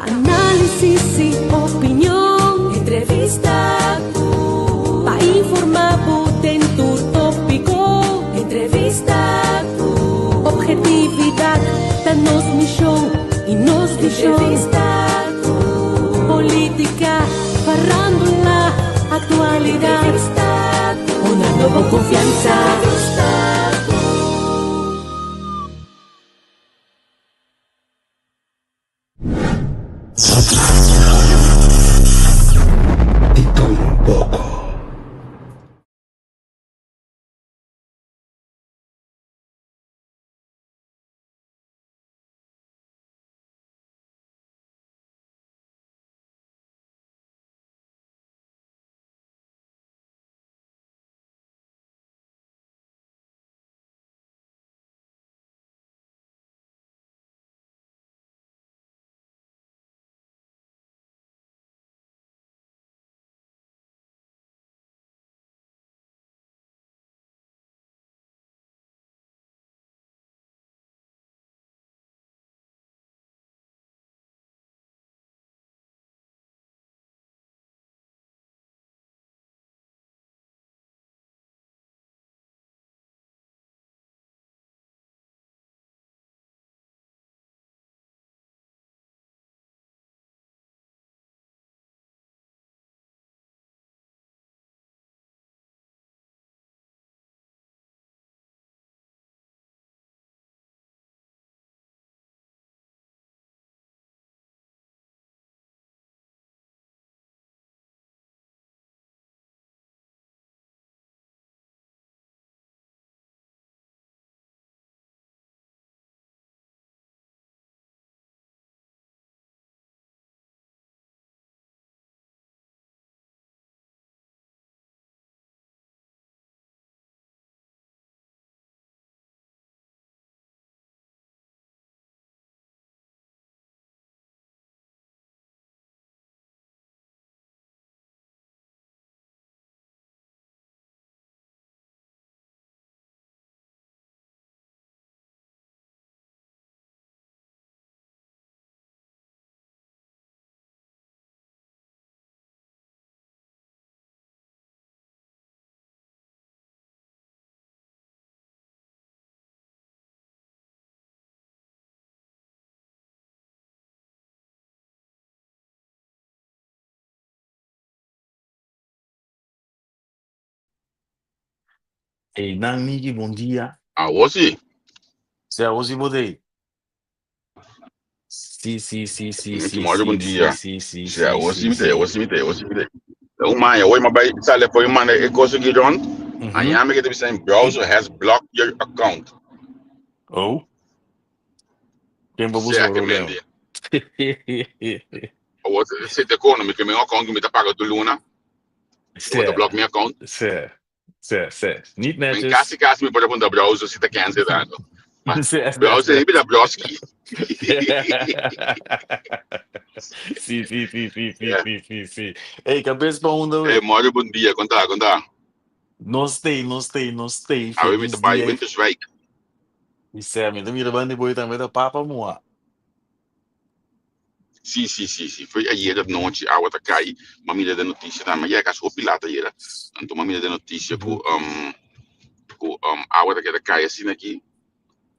Análisis i opinion. Entrevista ku. Pa informá bo den tur tópiko. Entrevista ku. Objetividat ta nos mishon i nos vishon. Entrevista ku. Polítika, farándula, aktualidat. Entrevista ku. Honrando bo konfiansa. Entrevista ku. Di tur un poko. Ey nan Niki bon dia. Awo si. Si awo si bo dey. Si si si si Niki si moro bon si si dia. si si Si si awo si si mi te, awo si. si mi te, awo si mi te. Un man, awo mi bai sale for un man e cosa ki rond. Aña mi ke te bisa browser has blocked your account. Oh. Ken bo busca Sea ke problema? mende. Awo se te kono mi ke mi account mi ta paga tu luna. Sí, Bo ta block mi account. sí, sí, sí. Niet Men netjes. kasi kasi mi por a punta browser si ta cancel tanto. Ma Sí, sí, browser sí. ni bira broski. Sí, sí, sí, sí, sí, Yeah. sí, sí, sí. Hey, cabeza pa unda, Eh, we. moro bon dia, konta, konta. Nos stay, nos stay, nos stay. Awe mi Feliz ta bai dia. Winterswijk. I sê, mi ta mira banda boy tambe ta papa mua. Sí, sí, sí, sí. Foi ayera nochi awa ta kai. M'a mira den noticia tambe. Ya kas hopi lat ayera. Anto m'a mira den noticia ku ku awa ta keda kai asina aki.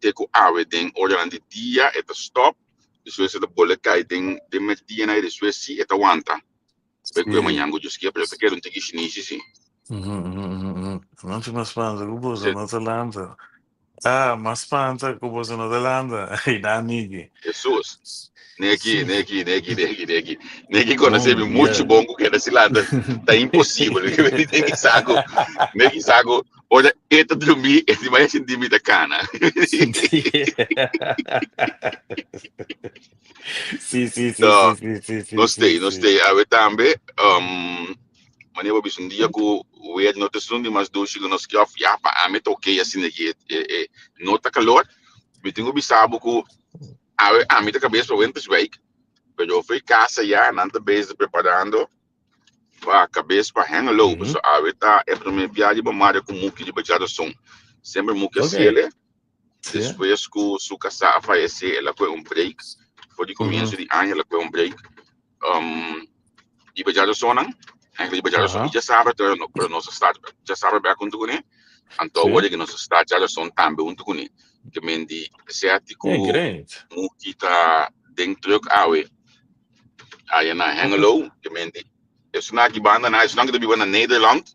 Te ku awe den oranan di dia e ta stop. Despues e ta bolbe kai den den merdia i despues sí e ta wanta. Bai kue mañan ku Dios kier, pero ta keda un tiki shinishi sí. No tin mas spanta ku boso no ta lanta. Ah, mas spanta ku boso no ta lanta. Ei, nan niki. Jesus. Neki, neki, neki, neki, neki. Neki conoce mi Bon mucho dia. bon ku keda si lanta. Ta imposibel. Neki saco, neki saco. Ora e ta drumi, e di maya sinti mi ta kana. Sí, sí, sí, No, sí, sí, sí, sí, no sí, stay, no sí. stay. Awe tambe, Wanneer bo bisa un dia ku weer no ta esun di mas dushi ku nos ke of ya pa ami ta okay asina aki e e no ta kalor. Mi tin ku bisa bo ku awe ami ta kabes pa Winterswijk pero for kasa ya nan ta bezig preparando pa kabes pa Hengelo. Pasobra awe ta e prome biaha riba mare ku Muki riba djarason. Semper Muki a siele. Despues ku su kasá a fayesé el a kohe un break. For di comienzo di aña la un break. Riba djadusonan, eigenlijk riba djaduson i djasabra, pero no, pero nos a start djasabra bek huntu kuné. Anto awor ku nos a start djaduson tambe huntu kuné. Ke men di seti ku Hey, great. Muki ta den truck awe aya na Hengelo. Ke men di esun aki banda na esun ku ta biba na Nederland.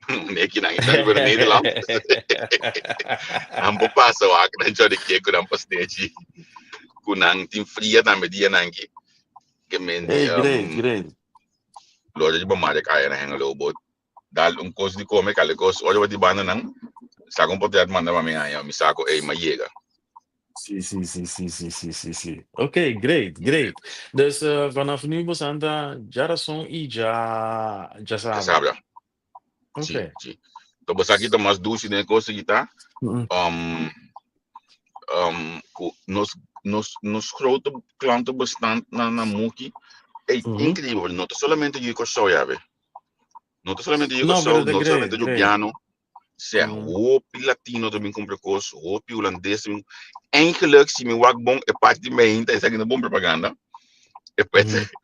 Neki nan ta biba na Nederland. Nan por pasa wak nan chori ke ku nan pastechi ku nan tin fria tambe dia nan ki. Ke men di Hey, great, great. Lo riba mare kaya na Hengelo bo dal un kos di kome kale kos ora bo di banda nan saka un potret manda pa mi haña mi sako ey ma yega. Sí, sí, sí, sí, sí, sí, sí, sí. Ok, great, great. Dus vanaf nu bo anda djarason i djasabra. Djasabra. Ok. Sí, sí. To bo sa ki ta mas dushi den e kos aki ta ku nos nos nos grote klantenbestand na na Muki ey increíble no ta solamente yu Kòrsou yabe. No ta solamente yu No, pero Kòrsou, ta no ta great, solamente great. Rubiano. Sea hopi latino ta bin kumpra kos, hopi hulandes ta bin. Eigenlijk si mi wak bon e parti di mainta esaki no bon propaganda. E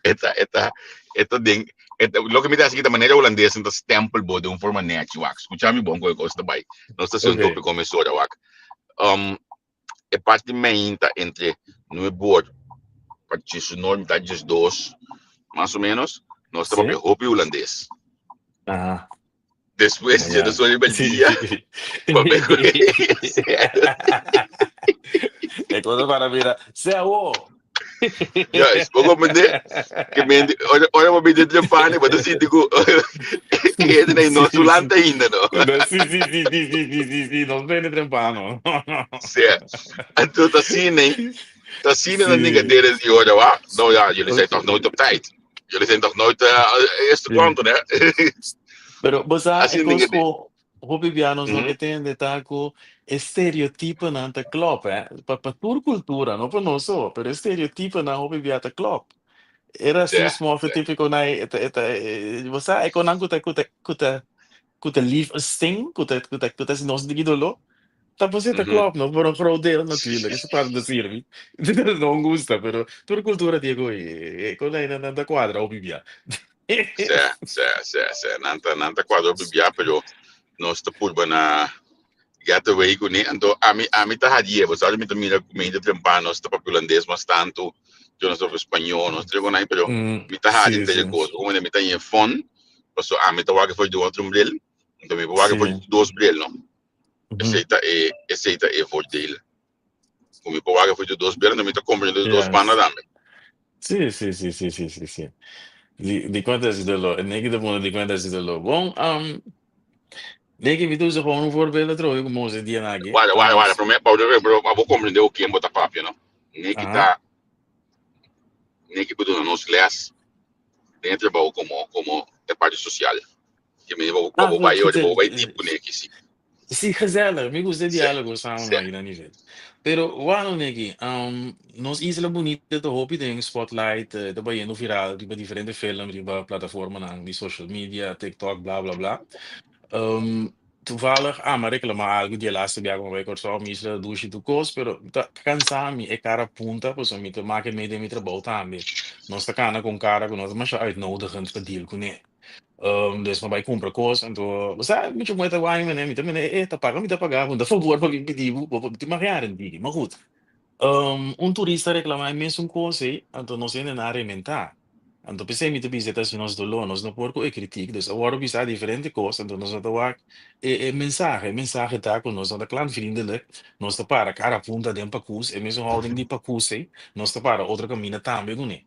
e ta e ta e ta den e ta loke mi ta hasi ta manera hulandes ta stempel bo den un forma nechi wak. Skucha mi bon ku e kos ta bai. Nos ta hasi un topico mesora wak. E parti mainta entre nuebe or pa diesunor mitad diesdos mas o menos nos ta papia hopi hulandes. Despues dje nos riba dia papia ku E cosa para mira, se awo. Juist, bo comprende? Ke men di, ora, ora bo bini den pane, bo ta sinti ku hende na no sulanta ainda, no? No, sí, sí, sí, sí, sí, sí, sí, sí, nos bene trempano. Sí. Anto ta asina, eh? Ta asina nan ningadera di ora, wa? No, ja, jullie zijn toch nooit op tijd. Jullie zijn toch nooit eerste klanten, hè? Pero bo sa, e Asina kos ningadera. ku hopi bia nos no ke tende ta ku e stereotiponan ta klop, hè. Pa tur kultura, no pa nos so, pero e stereotiponan hopi bia ta klop. E rasismo of e típikonan e ta e ta bo sa e konan ku ta ku ta ku ta ku ta leave a sting, ku ta ku ta ku ta hasi nos diki doló. Ta por ta klop, no? Por un groot deel natuurlijk, esa parte ta sirbi. No gusta, pero tur cultura Diego e con ahí nan ta cuadra hopi bia. Sí, sí, sí, sí. Nan ta, nan ta cuadra hopi bia, pero nos ta purba na get away kuné. Anto ami, ami ta hadié, bo sabi mi ta mira ku mente trempa nos ta papia hulandes mas tantu, yo nos ta papia spañó, nos ta con ahí, pero mi ta hadi te kos. Como mi ta in fun, paso ami ta wak for di otro bril, anto mi por wak for di dos bril, no? Esei ta e, esei ta e voordeel. Ku mi por wak for di dos bril, anto mi ta comprende dos banda tambe. Sí, sí, sí, sí, sí, sí, sí. Di, di cuenta si dolor. Neki ta pone di cuenta si dolor. Bon, neki mi ta usa gewoon un voorbeeld atrobe ku mos e dia naki. Warda, warda, warda. Prome, pa bo, pa bo comprende o ken bo ta papia, no? Neki ta, neki por duna nos les den e trabou como, como e parti social. Ke mene bo, bo bai ora, bo bai diep ku neki, si. Sí, gezellig. Mi gusta e diálogo samen aki na nivel. Pero wano neki, nos isla bunita ta hopi den spotlight, ta bayendo viral riba diferente film, riba plataformanan di social media, TikTok, bla bla bla. Toevallig ama reclama algo di e laatste biaha ku mi bai Kòrsou, mi isla ta dushi tur kos, pero mi ta kansa mi e kara punta pasobra mi ta make mee den mi trabou tambe. Nos ta kana ku un kara ku no ta masha uitnodigend pa deal kuné. Dus mi bai kumpra kos, anto bo sa mucha muhé ta wak mi, mi ta mende e ta paga mi ta paga, bo no ta fabor pa mi pidi bo, bo tin mas garantí. Ma gut, un turista a reklamá e mesun kos ei, anto nos hende nan a rementá. Anto p'esei mi ta bisa e ta hasi nos doló, nos no por ku e kritik, dus a wòrdu bisá diferente kos, anto nos no ta wak e e mensahe. E mensahe ta ku nos no ta klantvriendelijk, nos ta para kara punta den pakus, e mesun houding di pakus ei, nos ta para otro kaminda tambe kuné.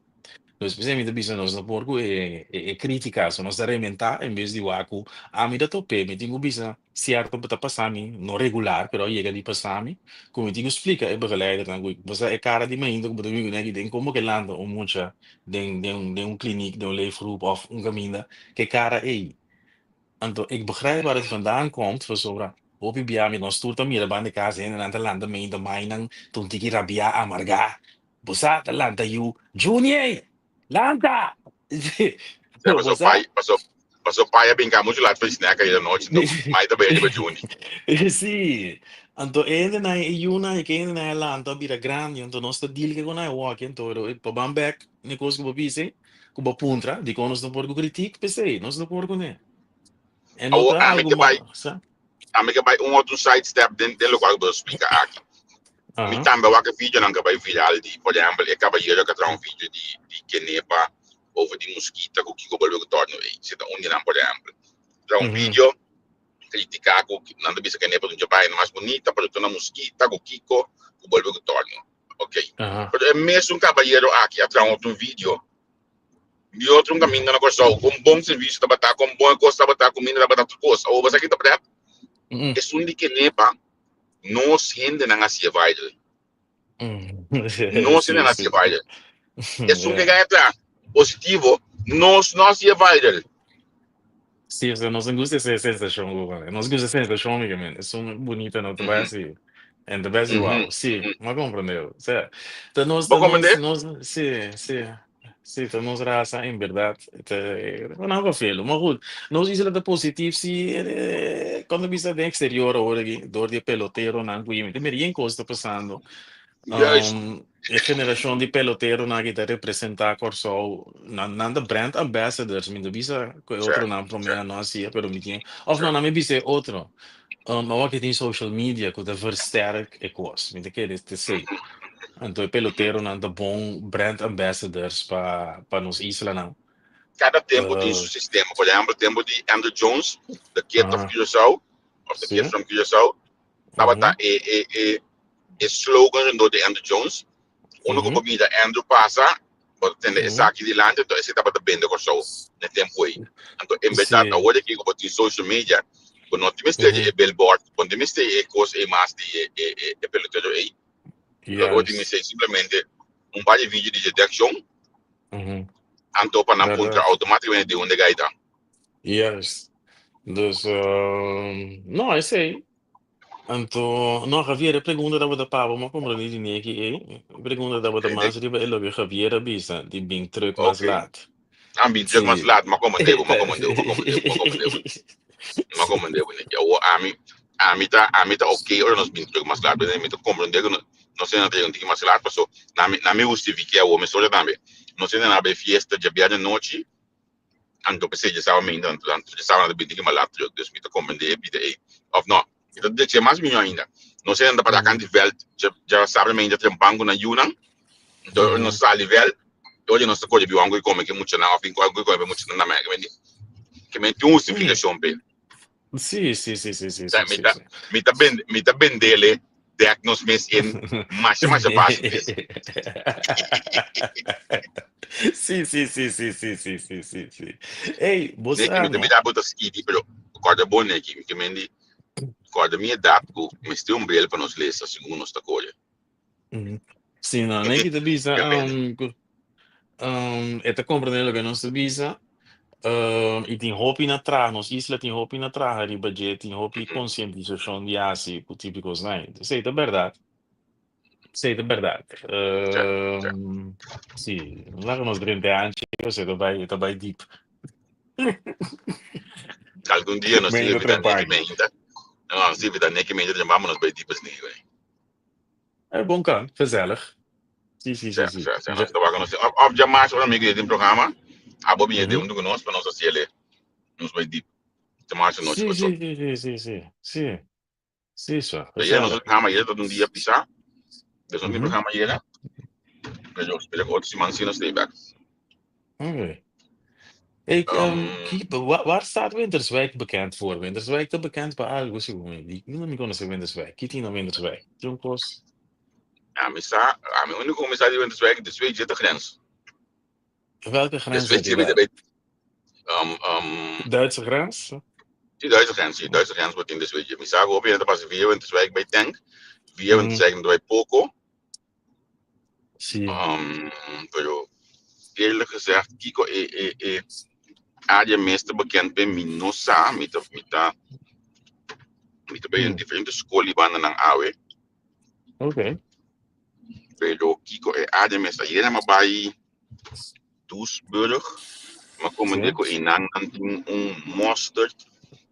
Dus p'esei mi ta bisa nos no por ku e e kritika, so nos ta rementá en bes di wak ku ami ta top'é, mi tin ku bisa sierto ta pasa mi, no regular, pero a yega di pasa mi, ku mi tin ku splika e begeleidernan ku bo sa e kara di mainta ku bo ta bin kuné aki den komo ke lanta un mucha den den den un kliniek, den un leefgroep òf un kaminda ku e kara ei. Anto ik begrijp waar het vandaan komt, pasobra hopi bia mi nos tur ta mira banda di kas hendenan ta lanta mainta mainan ta un tiki rabiá amargá. Bo sa ta lanta yu Juniey! Lanta! Sea, Bo paso sa? pai, paso, paso pai a brinca mucho laat for snack ayer anochi, enton mai ta bay riba Juni. Sí. Anto e hendenan, e yunan i ke hendenan a lanta a bira grandi, anto nos ta deal ke ku nan awor-aki. Anto pa ban bek n'e kos ku bo bisa, ku bo puntra, dikon nos no por ku kritik? P'esei, nos no por kuné. E no Awor ta ami algu ke bai, ma, sa? ami ke bai un otro side step den den lokual ku bo ta splika aki. Mi Aha. tambe wak e videonan ku a bai viral di, por ehèmpel, e kabayero ku a traha un video di di Kenepa over di muskita ku kiko bolbe ku tòrnu ei. Si ta un di nan, por ehèmpel. Traha un video kritiká ku nan ta bisa Kenepa ta un djabaina mas bunita, pero ta una muskita ku kiko ku bolbe ku tòrnu. Ok. Pero e mesun kabayero aki a traha un otro video di otro un kaminda na Kòrsou, kon bon servisio tabata, kon bon e kos tabata, kuminda tabata, tur kos. Awor bo sa ki ta prèt? Esun di Kenepa nos hendenan a hasié viral. Nos hendenan a hasié viral. Esun ke gana ta positivo, nos no hasié viral. Sí, o sea, nos gusta ese sensación, güey. Nos gusta esa sensación, mi men. Es un bonita, no te voy a decir. En te voy a decir, wow, sí, me comprendeu. O sea, te nos, Bo te nos, comprende? nos, sí, sí, sí, te nos raza, en verdad, te, bueno, algo felo. Maar goed, nos isla ta positief, sí, cuando vista den exterior ahora aquí, door die peloteronan, cu te mira yen cos ta pasando. Juist. E generashon di peloteronan aki ta representá Kòrsou, nan nan ta brand ambassadors, mi ta bisa ku e otronan promé nan no hasié, pero mi tin, òf no, nan mi bisa e otro, awor ki tin social media ku ta versterk e kos, mi ta kere esei. Anto e peloteronan ta bon brand ambassadors pa pa nos islanan. Kada tempu tin su sistema, por ehèmpel tempu di Andruw Jones, the kid of Curaçao, òf the kid from Curaçao, tabata e e e e slogan rondó di Andruw Jones. Unda ku bo mira Andruw pasa, bo ta tende esaki dilanti, anto esei tabata bende Kòrsou na e tempu ei. Anto en bèrdat awor aki ku bo tin social media, bo no tin mester di e billboard, bo no tin mester di e kos ei mas di e e e pelotero ei. Lo bo tin mester simplemente un par di video di dje di akshon, anto pa nan puntra outomátikamente di unda e gai ta. Juist. Dus, no, esei. Anto, no, Javier, e pregunta tabata pa bo, m'a comprendí di neki ei. E pregunta tabata mas riba e loke Javier a bisa, di bin truk mas laat. Ah, bin truk mas laat, m'a comprendé bo, m'a comprendé bo, m'a comprendé bo, m'a comprendé bo. M'a comprendé bo, neki. Awor, ami, ami ta, ami ta oké ora nos bin truk mas laat, pasobra mi ta comprendé ku nos hende ta yega un tiki mas laat, paso na mi, na mi hustifiké awor, mi socia tambe. Nos hende na bai fiesta djabièrnè nochi, Anto p'esei dje saba mi ainda, anto dje saba nan ta binti ki malat terug, dus mi ta komprendé e bida ei. Òf nò, mi ta dje mas mihó ainda. Nos hende ta para kanti vèlt, dje dje saba mi ainda trempan ku nan yunan, anto ora nos sali vèlt, e ora nos ta kore biu algu kome ku e muchanan òf bin algu kome pa e muchanan na Merka, mi ke men tin un hustifikashon p'e. Sí, sí, sí, sí, sí, Sa, sí, mi sí, ta sí. mi ta bende mi ta bendele dek nos mes in masha masha fácil mes. Sí, sí, sí, sí, sí, sí, sí, sí, sí. Ey, bo Neki, sa, mi ta no? mira bo ta skidi, pero kòrda bon neki, mi ke mendi kòrda mi edat ku mester un bril pa nos lesa segun nos ta kore. Sí, no, neki ta bisa, Ke mende. ku e ta komprende loke nos ta bisa, i tin hopi na traha, nos isla tin hopi na traha riba dje, tin hopi konsientisashon di hasi ku tipo di kosnan. Esei ta bèrdat, esei ta bèrdat. Sí, laga nos drenta e anchi, pasobra e ta bai, e ta bai dip. Algun dia nos tin Meinta evita neki trempan. meinta, no, nos tin evita neki meinta trempan, pa nos bai dip esei. E bon kan, gezellig. Sí, sí, sí, Sí, sí. sí, sí. Ja. Nos tabata nos, of, of djamars ora mi den programa, abo biñe den hunto ku nos, pa nos hasi ele, nos bai dip. Djamars anochi Sí, ocho. sí, sí, sí, sí, sí. Sí, sí, so, Ayer nos gezellig. programa ayer ta un dia pisá. Dus nos tin programa ayer. Pero spera ku otro siman sí nos stay back. Oké. Ik, ki, waar staat Winterswijk bekend voor? Winterswijk ta bekend pa algo segun mi. Di, no mi conoce Winterswijk. Ki tin na Winterswijk? Tin un kos? Ami sa, ami único mi sa di Winterswijk, de Zweedje de grens. Welke De grens Zweedje heb je bij daar? de, Duitse grens? Die Duitse grens, die Duitse grens wordt in de Zweedje. Mi sa hopi ta pasa via Winterswijk bij Tank, via Winterswijk bij Poco. Sí. Pero eerlijk gezegd, kiko e e e área mes ta bekend pe mi no sa, mi ta mi ta mi ta bay en diferente skol i bandanan awe. Oké. Pero kiko e área mes ta. Ayera mi a bai Doesburg, mi a komende ku einan nan tin un mosterd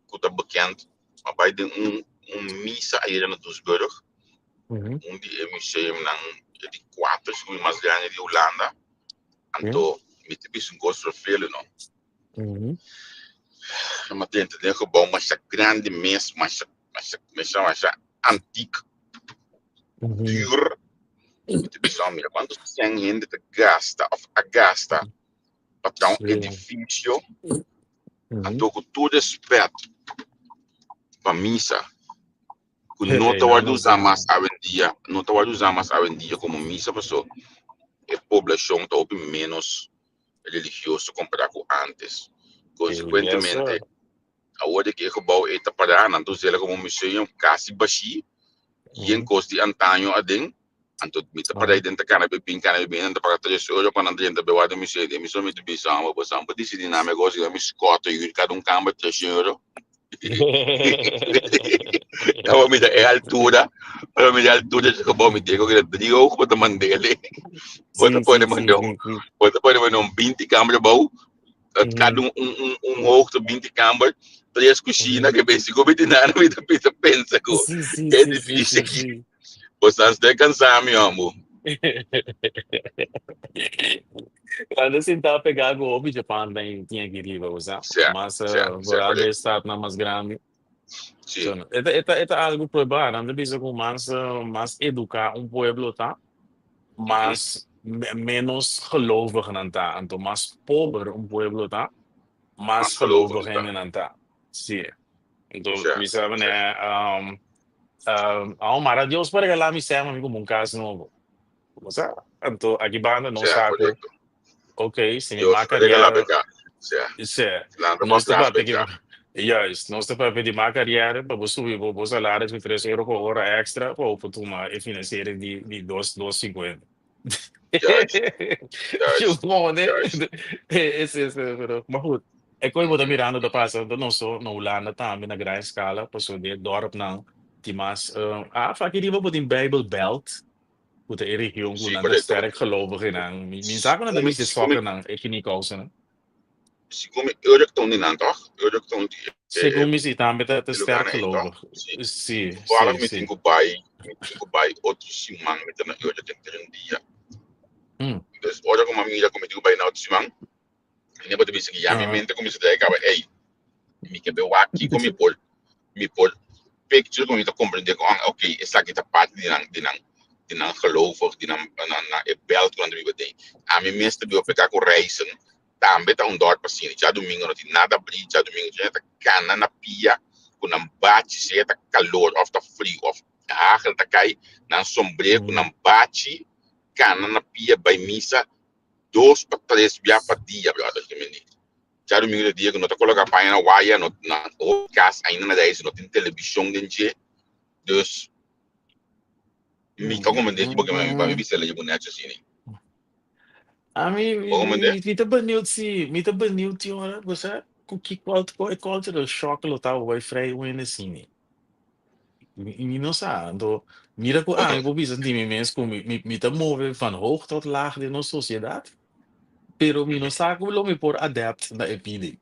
ku ta bekend. Mi a bai den un. un misa ayera na Doesburg, un di e museumnan e di kuater sigur mas grandi di Hulanda. Anto mi ta bisa un kos vervelen no. Mi a drenta den e gebou masha grandi mes, masha masha masha masha antik, duur. Mi ta bisa mira kuantu sèn hende ta gasta òf a gasta pa traha un edifisio. Anto ku tur respèt pa misa ku no ta wòrdu usá mas awendia, no ta wòrdu usá mas awendia komo misa paso e poblashon ta hopi ménos religioso kompará ku ántes. Konsekuentemente, awor di ku e gebou ei ta pará, nan ta us'el komo museum kasi bashí, yen kos di antaño aden. Anto mi ta para den ta kana bebin, kana bebin, nan ta paga tres euro pa nan drenta be wak den museo. Den mi so mi ta bisa, amba boso a disidí na mi gosi, mi skòt yuri kada un kamber tres euro. Aba mi ta e altura, aba mi ta e altura di gebou, mi diego keda drie oog bo ta mandele. Bo ta pone mande un, bo ta pone mande un binti kamber abou, kada un un un un hoogte binti kamber, tres kushina, ke besi ku mi tin nada mi ta mi ta pensa ku e edifisio aki. Bo sa sta kansa mi hombo. Cuando sintá pegá ku hopi Japan den tin aki riba, bo sa. Sea, Mas sea, sea, vooral de correcto. stadnan mas grandi. Sí. So, e ta, e ta, e ta algo prueba. Nan ta bisa ku mas, mas eduká un pueblo ta, mas menos gelovig nan ta. Anto mas pober un pueblo ta, mas Mas gelovig gelovig nan ta. hende nan ta. Sí. Anto Sea, mi sa sea. manera, Aun mara Dios pa regalá mi sèma mi komo un kas nobo. Bo sa? Anto aki banda nos Sea, sa ku, korekto. ok, si mi Dios mak a regalá karièra, beka. Sea, sè, lanta nos pa ta tras papia ki, beka. juist, nos ta papia di mak karièra pa bo subi bo bo salaris ku tres euro pa ora èkstra pa bo por tuma e finansiering di di dos dos sinkuenta. Juist, juist, Jongen, juist. es es pero maar goed. E koe bo ta mirando ta pasa no so na Hulanda tambe na gran escala pasobra den e dorpnan tin mas af aki riba bo tin Bijbelbelt ku ta e region ku Sí, nan ta korekto. sterk gelovig einan. Mi mi sa ku nan ta Segun mi, bisti segun mi, sokkernan e knikousennan. segun mi Urk ta un di nan tòg? Urk ta un di e Segun mi si tambe ta ta e sterk lugarnan ei tòg? gelovig. Sí. Sí, Toevallig sí, mi tin sí. ku bai, mi tin ku bai otro siman mi ta na Urk henter un dia. Dus ora ku mi a mira ku mi tin ku bai na otro siman, mi nebo ta bisa ku ya mi mente kuminsá traha kaba, ey, mi ke be wak kiko mi por mi por picture ku mi ta komprendé ku ah ok esaki ta parti di nan di nan di nan gelovig di nan nan nan e bèlt ku nan ta biba den. Ami mes ta biba peka ku reizen tambe ta un dòrp asina. Djadumingu no tin nada abrí, djadumingu tur hende ta kana na pia ku nan bachi sea ta kalor òf ta friu òf hagel ta kai, nan sombré ku nan bachi kana na pia bai misa dos pa tres bia pa dia, brother. Ke mende djadumingu ta dia ku no ta koloká paña na waya, no na hopi kas ainda na reis no tin televishon den dje. Dus mi ta komprendé ki bo ke pa mi bisa lei bo nèchi asina. Ami, Bo komprendé? mi, mi ta benieuwd si, mi ta benieuwd ti ora, bo sa, ku ki cult, ku e cultural shock lo ta bai vrij un hende asina. Mi, mi no sa, anto mira ku ami por bisa di mi mes ku mi, mi, mi ta move van hoog tot laag den nos sociedad, pero mi no sa ku lo mi por adapt na e pidi.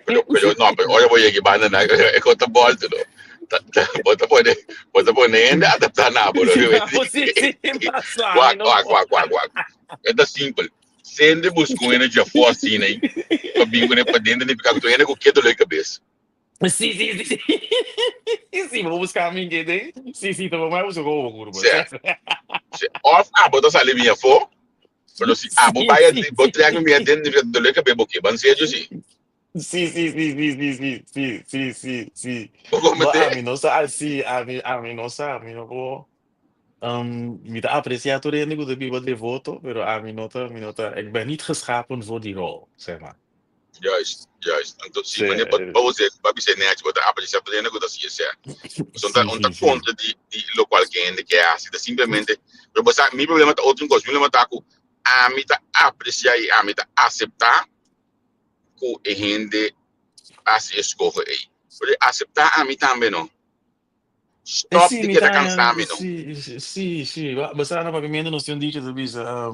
Pero, pero no, pero ora bo yega banda na e kos ta bolto no. Ta, ta, bo ta pone, bo ta pone hende adaptá na bo, no? Sí, sí, sí, mas ami Wak, no wak, por. wak, wak, wak. E ta simpel. Sende busca un hende djafó asina ei, pa bin kuné paden ta nifiká ku tur hende ku ke dolor di kabes. Sí, sí, sí, sí. Sí, bo busca mi que de. Sí, sí, te voy a buscar como curva. Sea, sea, of abo ta sali bin afó, pero si abo Sí, bai sí, bo sí. trek mi aden, dolor di kabes bo ke, ban serio sí. Sí, sí, sí, sí, sí, sí, sí, sí, sí, sí. Bo Bo komete? ami no sa, sí, ami, ami no sa, ami no por. Mi ta aprecia tur hende ku ta biba devoto, pero ami no ta, mi no ta, ik ben niet geschapen voor die rol, zeg maar. Juist, juist. Anto si Sí, mane pa pa bo pa bisa nèchi bo ta aprecia tur hende ku ta hasi esei. Pasobra sí, un ta sí, sí. kontra di di lokual ke hende ke hasi, ta simplemente, pero bo sa mi problema ta otro kos, mi problema ta ku ami ta aprecia i ami ta aseptá ku e hende hasi e skoho ei. Pero aseptá ami tambe no. Eh, Stop sí, di mi keda ta, kansa mi no. sí, sí, sí. Bo sa na papiamento nos tin un dicho ta bisa,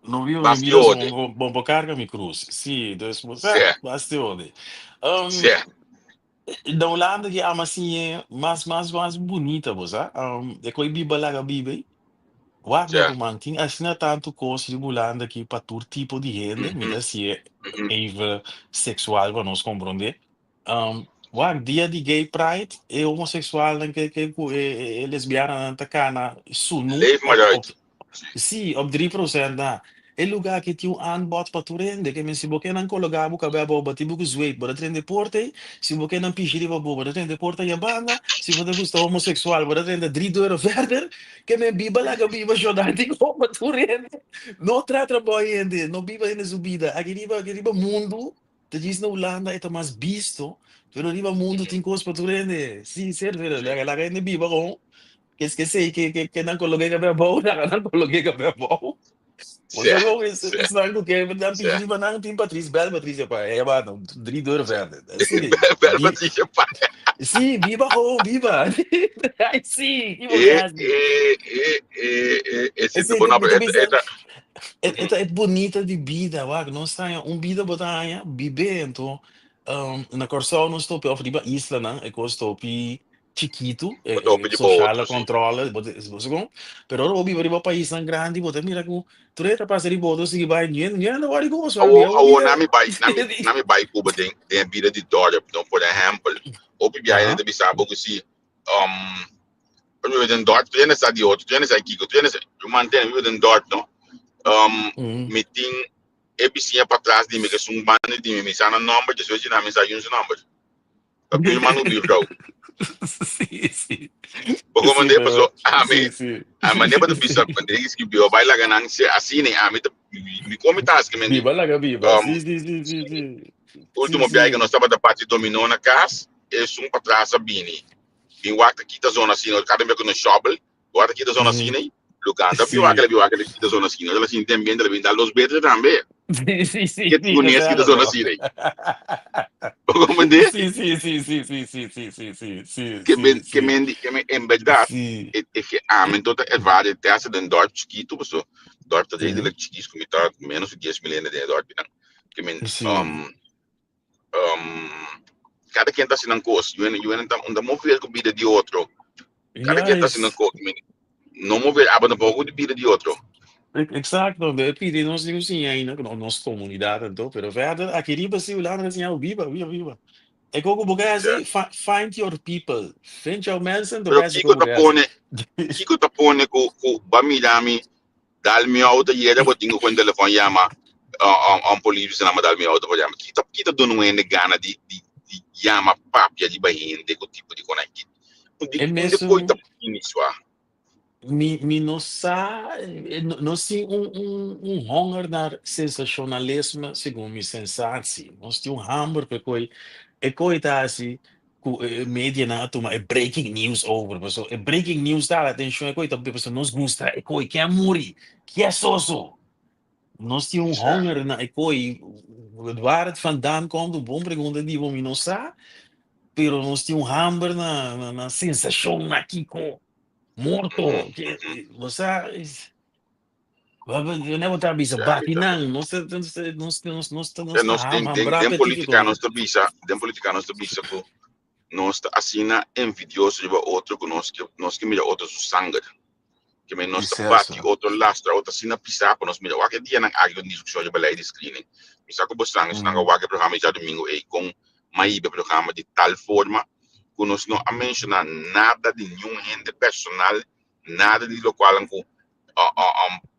no vivo mi Basti vida so ode. bon, bon por carga mi cruz. Sí, dus bo sa, Sè, basti ode. sè. Na Hulanda ki ama siñ'é mas mas mas bunita bo sa. E ko'i biba laga biba ei. Wak mi ruman, tin asina tantu kos riba Hulanda aki pa tur tipo di hende, mi ta hasié even seksual pa nos komprondé. Wak, dia di Gay Pride e homoseksualnan ke ke ku e lesbiananan ta kana sunu Leef maar op uit. op Sí, op 3% na. E lugá aki tin un aanbod pa tur hende. Ke men si bo ke nan kologá bo kabè abou bati bo ku zweep, bo ta drenta e porta ei. Si bo ke nan pishi riba bo, bo ta drenta e porta ei abanda. Si bo ta gusta homoseksual, bo ta drenta dri deur verder. Ke men biba laga biba shòdá tin kos pa tur hende. No traha trabou hende, no biba hende su bida. Aki riba, aki riba mundu, ta djis na Hulanda e ta mas bisto, pero riba mundu tin kos pa tur hende. Sí, ser, laga laga hende biba kon. Kes ke sei ke ke ke nan koloke kabe abou, nan nan koloke kabe abou. Sí, Bo sa es sí, esnan ku ke nan sí. pidi riba nan tin Patrice, bel Patricia pa ella ba no drie deur verder. Sí, Bel bi Patricia pa. sí, biba gewoon, biba. Ai sí, ki bo Eh, hasi? eh, eh, eh, eh, eh, si te Esei bona mi ta et, bisa, et, e e ta e bunita di bida, wak, nos haña un bida bo ta haña, bib'é anto na Kòrsou nos topi òf riba islanan e kos topi chikitu, Bo ta hopi e di pa sociale otro, sí. controle, bo ta, bo sa kon? Pero ora bo biba riba paisnan grandi bo ta mira ku tur e ta pasa riba otro sigui bai, nien nien ta wòrdu goso, Awo, bia bo awo bida. na mi bai, na mi, na mi bai Cuba den, den e bida di dorp, no? Por ehempel, hopi biaha hende ta bisa bo ku si, um, bo biba den dorp, tur hende sa di otro, tur hende sa kiko, tur hende sa, yo mantene, mi biba den dorp, no? Um, mi tin e bisiña patras di mi, ku esun banda di mi, mi sa nan nomber, despues di nan mi sa yun su nomber. Ta buurman ku buurvrouw. Sí, sí. Bo Sí, komandé pero paso ami sí, sí. a mane bo ta bisa mane skibi bo bai laga nan se asina i ami ta mi komi ta haski mende. Biba laga biba. Um, Sí, sí, sí, sí, sí. Sí, último biahe ku sí. nos tabata parti dominó na kas, esun patras a bini. Bin wak ta kita zona asina, kada bes ku nos shòbel, wak ta kita zona asina i luganda bi wak Sí. bi wak kita zona asina. Ela sinti ambiente, ela bin dal dos beter tambe. Sí, sí, sí, Ke sí, kunes kita zona gezellig. asina. Bo comprende? Sí, sí, sí, sí, sí, sí, sí, sí, sí, sí, Ke sí, men, ke sí. men, ke men, en berdad, Sí. e, e ke amen tot ervaren testa den dorp chiquito, paso dorp ta Sí. redelijk chiquis, ku mi ta menos di 10 mil hende den e dorp nan. Ke men, Sí. um, um, cada quien ta haciendo cos, yo yo ta no mover ku bida di otro. Cada quien ta haciendo Juist. cos, no mover aba tampoco di bida di otro. Exacto, de pidi nos digo siña ainda, no, nos comunidad anto, pero verder aki riba si Hulanda ta siña biba, biba, biba. E koko bo ka hasi, find your people, vind jouw mensen, Pero to hasi kiko koko ta bo ka hasi. pone, kiko ta pone ku ku ba mira mi Dal mi auto yera bo tin ku con telefon yama un polis bisa nan dal mi auto pa yama. Kita kita duna un hende gana di di di yama papia riba hende ku tipo di konai. Ki di E unda mesun koi ta bini sua? Mi mi no sa nos tin un un un honger naar sensacionalisme segun mi sensatie. Nos tin un hamber pa e koi e koi ta hasi ku e medianan a tuma e breaking news over paso e breaking news ta hala atencion e koi ta paso nos gusta e koi ken a muri ke soso nos tin un honger na e koi waar het vandaan komt un bon pregunta di bo mi no sa pero nos tin un hamber na na na sensacion na kiko morto ke bo sa. Yo nebo ta bisa bati nan, nos ta nos nos nos nos ta nos ta Nos den den hambrá den pa e política típico. nos ta bisa, den política nos ta bisa ku nos ta asina envidioso riba otro ku nos ke nos ke mira otro su sanger. Ke men nos ta bati Diceso. otro, lastra otro asina pisá pa nos mira. Wak e dianan aki ku tin diskushon riba lei di screening. Mi sa ku bosnan esnan a wak e programa djadumingu ei kon m'a hiba e programa di tal forma ku nos no a menshoná nada di niun hende personal, nada di lokual ku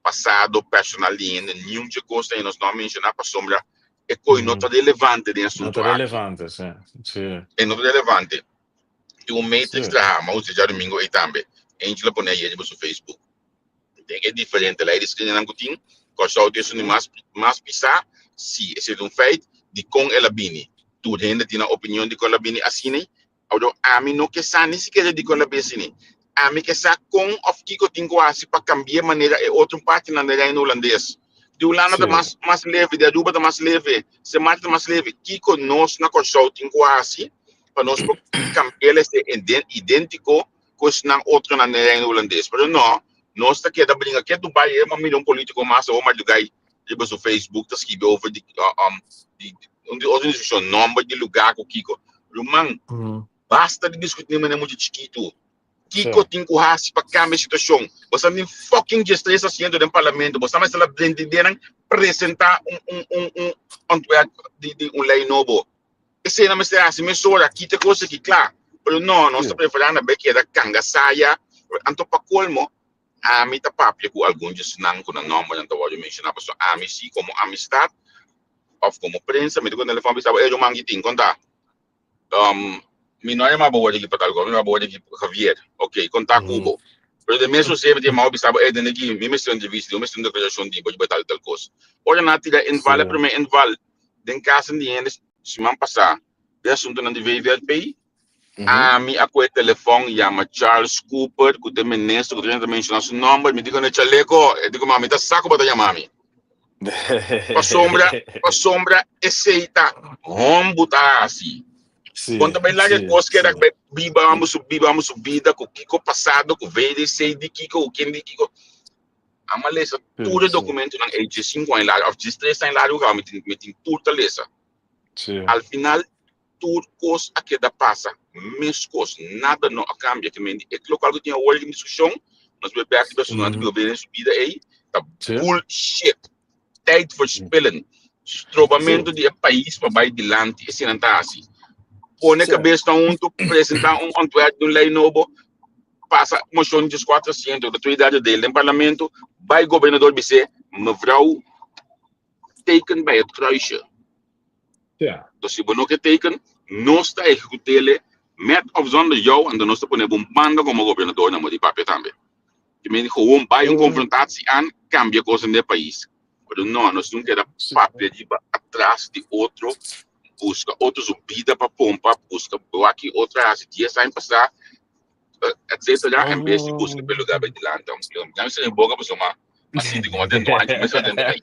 pasado personal di hende, niun dje kos ei nos no a menshoná pasobra e koi no ta relevante den No asuntu ta aki. relevante, sí. Sí. E no ta relevante. Tin un matrix Sí. traha, m'a usa djadumingu ei tambe. Angel a pone ayer riba su Facebook. Den e diferente lei di screeningnan ku tin, Kòrsou tin esun di mas mas pisá, sí, esei ta un feit, dikon el a bini. Tur hende tin nan opinion dikon el a bini asina ei, Awor ami no ke sa ni sikiera dikon la besi ni. Ami ke sa kon òf kiko tin ku hasi pa kambia manera e otro partinan den Reino Hulandes. Di Hulanda ta mas mas leve, di Aruba ta mas leve, Sint Maarten ta mas leve. Kiko nos na Kòrsou tin ku hasi pa nos por kambia esei idéntiko ku esnan otronan den Reino Hulandes? Pero no, nos ta keda bringa ketu bai e mira un polítiko mas awor Mardugai riba su Facebook ta skibi over di di un di otro discusion nomber di lugar cu kico. Ruman, basta di diskutí manera mucha chikitu. Kiko tin ku hasi pa kambia e situashon? Bo sa tin fucking 13 asiento den parlamento. Bo sa mester la drenta den presentá un un un un ontwerp di di un lei nobo. Esei nan mester hasi mesora, kita e kos aki kla. Pero no, nos ta preferá na bai keda kanga saya. Anto pa kolmo, ami ta papia ku algun di esnan ku nan nòmbernan ta wòrdu menshoná, pasobra ami si komo amistat òf komo prensa mi ta ku telefòn bisa bo, ey ruman ki tin, kon ta? Mi no a yama bo wòrdu aki pa tal kos, mi a yama bo wòrdu aki Javier, ok, kon ta ku bo? Pero den mesun se mi ta yama bo bisa bo, ey den aki mi mester un entrevista, mi mester un deklarashon di bo riba tal i tal kos. Ora nan a tira inval, e promé inval den kasa di hende siman pasá den asuntunan di VVRP, Ami a kohe telefòn yama Charles Cooper ku ta e minister ku tur hende ta menshoná su nòmber. Mi di ku ne Chaleco, e di ku mi ta sa ku bo ta yama mi. Pasobra, pasobra esei ta hòmbu ta hasi. Kon ta bai laga e kos keda bai biba amo su biba amo su bida ku kiko pasado ku VDC di kiko ku ken di kiko. Amo a lesa tur e dokumentonan ei diesinku aña largu òf diestres aña largu kaba mi tin tur ta lesa. Al final tur kos a keda pasa meskos, nada no a kambia. Ke men di e lokual ku tin awor den diskushon, nos bai bèk riba esun nan ta biba den su bida ei, ta bullshit, tijd verspillen, strobamentu di e pais pa bai dilanti, esei nan ta hasi. Pone kabesnan huntu, presentá un ontwerp di un lei nobo, pasa moshon di 4 asiento, ta twee derde deel den parlamento, bai gobernador bis'é, mevrouw, teken bij het kruisje. Ja. Dus si bo no ke teken, nos ta ehekutele met of zonder jou, anto nos ta pone bo un banda komo gobernador na modi papia tambe. Te meen gewoon bai un konfrontatie aan, kambia kos den e pais. Pero no, nos tin keda papia riba atras di otro, buska otro su bida pa pompa, buska wak otro a hasi dies aña pasá, etcétera, en bes di buska pa e lugar bai dilanti. Ya mi sali boka pasobra ma sinti como den duanchi, mi sa den duanchi.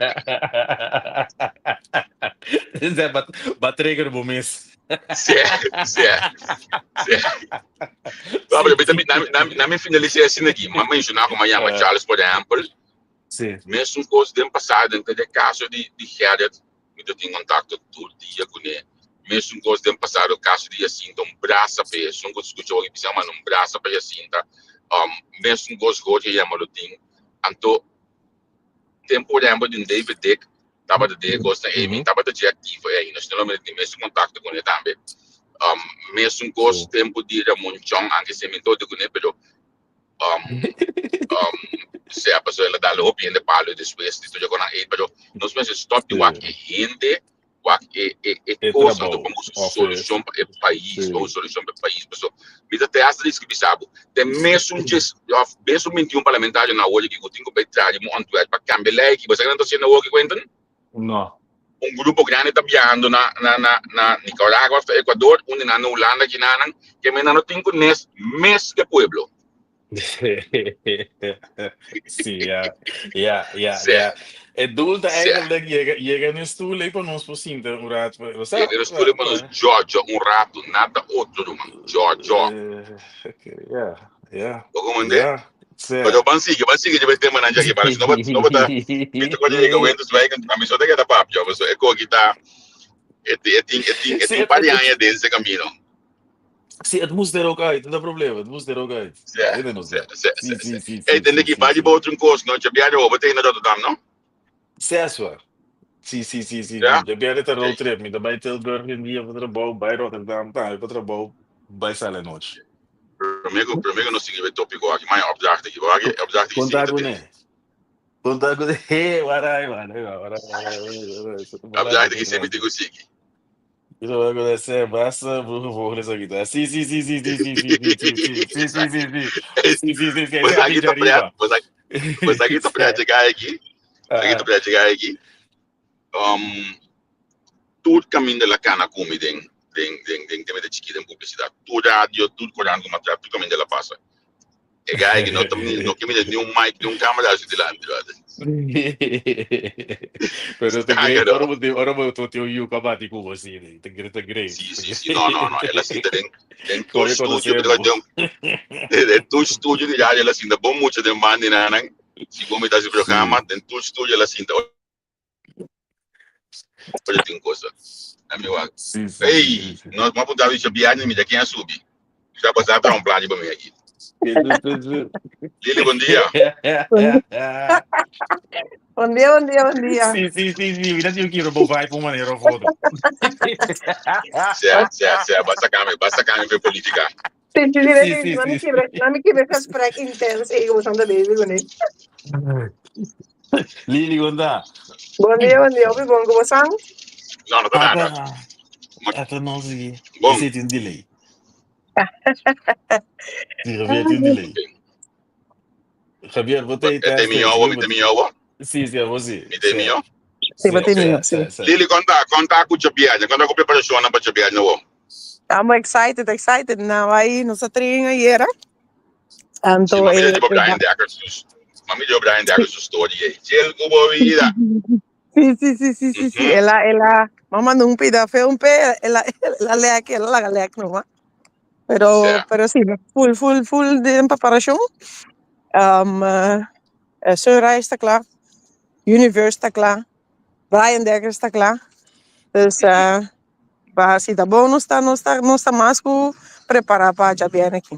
Zé, ba, ba trigger bo mes. Sí, sí, sí. No, pero mi, na, na, na mi finalisé asina aki. Ma menshoná como llama Charles, por ejemplo. Sí. Mesun kos den pasado, den e caso di, di Gerrit, mi ta tin contacto tur dia kuné. Mesun kos den pasado, caso di Jacinta, un brasa pa esun ku skucha hopi bisa manda un brasa pa Jacinta. Mesun kos Jorge yama lo tin. Anto tempo por ehempel di David Dick tabata den e kosnan ei, mi tabata dje aktivo ei, nos no tin mesun kontakto kuné tambe. Mesun kos tempo di Ramon Chong, anke si mi no ta kuné, pero sea pasobra el a dal hopi hende palo despues di tur e kosnan ei, pero nos mester stop di wak e hende wak e e e E kos anto trabou pa busca of e solucion pa e pais sí. pa un solucion pa e pais paso mi ta te hasta riska bisa bo te mesun djes of mesun 21 parlamentario na awor aki ku tin ku bai traha riba un ontwerp pa kambia lei aki bo sa ke nan ta hasiendo awor aki Quentin? No. Un grupo grandi ta biahando na na na na Nicaragua of ta Ecuador un di nan na Hulanda aki nan ke men nan no tin ku nes mes ke pueblo. Sí, ja. Ja, ja, Sí. ja. Het doel ta Sí. eigenlijk yega, yega na stoel ei pa nos por sinta un rato. O sea, Yega na stoel ei pa nos djòdjò un rato, nada otro ruman. Djòdjò. Eh, ja, ja. Bo komandé? Ja, sí. Pero ban sigui, ban sigui riba e temanan djaki para. Si no, no bo ta, mi ta kore yega Winterswijk, a mi so ta keda papia, paso e koki ta, e tin, e tin, e tin, e Sí, tin un het, par di het, aña den ese camino. Sí, het moest er ook uit. No probleem, het moest er ook uit. Sí, Ainda no sí, sé. sí, Sí, sí, sí. sí, sí, Hey, sí, tende sí, ki sí, bai di sí. boter un kos, no? Che biaha over tegen Rotterdam, no? Zes hoor. Sí, sí, sí, sí, Ja? sí. Je biaha ta road Oké. trip. Mi ta bai Tilburg un dia pa trabou, bai Rotterdam tambe pa trabou, bai sali anochi. Promé ku, promé ku nos sigui e tópiko aki, mai opdracht aki, bo aki, opdracht aki Konta sigui ta kuné. tende. Konta kuné. He, warai, warai, warai, warai, warai. Opdracht aki semper tin ku sigui. Eso va a ser basta brujo vogel esa guitarra. Sí, sí, sí, sí, sí, sí, sí, sí, sí, sí, sí, sí, sí, sí. Sí, sí, sí, sí, Pues ese aquí pinche ta pret, arriba. pues aquí, pues aquí ta pret chegar aqui. Aquí ta Ah, pret chegar aqui. Um, tur caminda la cana cumi den den den den tema de chiquita en publicidad. Tur radio, tur corant como atrás, tur caminda la pasa. E guy que no ta no ke mira ni un mic ni un camera así delante, brother. Pero te Está great, no. ora bo tin, ora bo tin un yu ku a bati ku bo así, te great, te great. Sí, sí, sí, no, no, no. El a sinta den den Koe tur studio, konosé pero bo. den den tur studio di radio el a sinta bon mucha den banda di nan. Si bo mira su Sí. programa, den tur studio el a sinta. Pero tin cosa. Ami wak. Sí, sí, sí, Ei, sí, sí. no, ma punta bicho biaña mi ken a subi. Ya pasaba para un plan pa mi aki. Lili, bon dia. Bon dia, bon dia, bon dia. Sí, sí, sí, sí. Mira si yo quiero bo vai por manera of otro. Sea, sea, sea, basta kami, basta kami pe política. Sí, sí, sí, Sí, sí, sí, no me sí, quiebra, sí. no me quiebra gesprek intens. Ik was aan de baby con él. Lili, gonda. Bon dia, bon dia. Hopi bon, como san? No, no ta nada. Ata, ata no sigui. Bon. Ese tin delay. Sí, Javier, tin delay. Javier, bo te E te mi yowo, mi te mi yowo. Sí, sí, bo sí. Mi te mi yo. Sí, bo te mi yo, sí. Lili, konta, konta ku djabièrnè, konta ku preparashonnan pa djabièrnè wo. Estamos excited, excited. Nou, aí, nos train ayera. Anto, Sí, mami eh, di Brian Dekker su, mami di Brian Dekker su story ei. Chill ku bo vida. Sí, sí, sí, sí, sí, sí. Ela, ela, mama mandó un pida filmpje, ela, ela lek, ela laga lek numa. Pero, pero sí, full, full, full den preparacion. Um, eh, Sunrise ta kla, Universe ta kla, Brian Dekker ta kla. Dus, uh, pa si ta bon, nos ta, nos ta, nos ta mas ku prepara pa djabièrnè aki.